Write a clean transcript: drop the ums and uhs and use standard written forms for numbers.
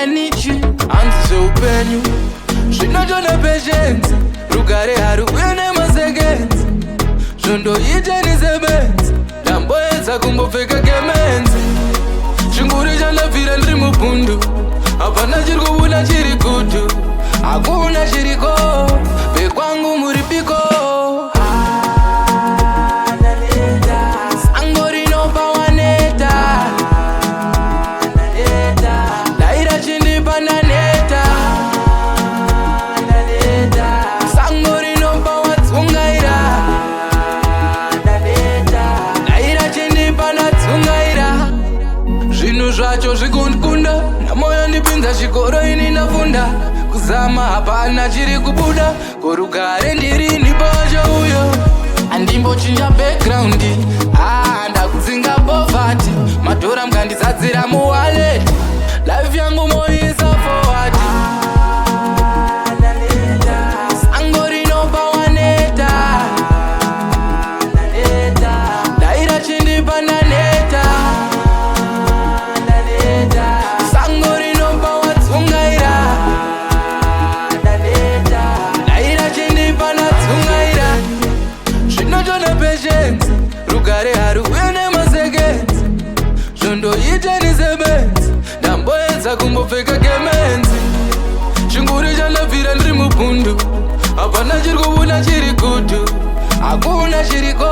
Energy. Hanzi zveupenyu zvinotoda patience, rugare haruuye nemaseconds, zvondoita sebenzi. Ndamboedza kumbopfeka gemenzi, chinguri chandabvira ndiri mubhundu. Hapana chiri kubuda chiri good, hakuna chiriko. Vekwangu muripiko? Sango rinopa waneta, daira chindipa ndaneta. Sango rinopa wadzungaira, daira chindipa ndadzungaira. Zvinhu zvacho zvikundikunda, namoyo ndipinza chikoro, ini ndafunda kuzama, hapana chiri kubuda. Korugare ndirini pacho uyo andimbochinja background. Ah, ndakudzinga poverty, madhora mukandizadzira muwallet, life yangu moisa forward. Sango rinopa waneta, daira chindipa ndaneta. Sango rinopa wadzungaira, daira chindipa ndadzungaira. Zvinotoda patience, rugare haruuye nemaseconds, zvondoita sebenzi. Ndamboedza kumbopfeka gemenzi, chinguri chandabvira ndiri mubhundu. Hapana chiri kubuda chiri good, hakuna chiriko.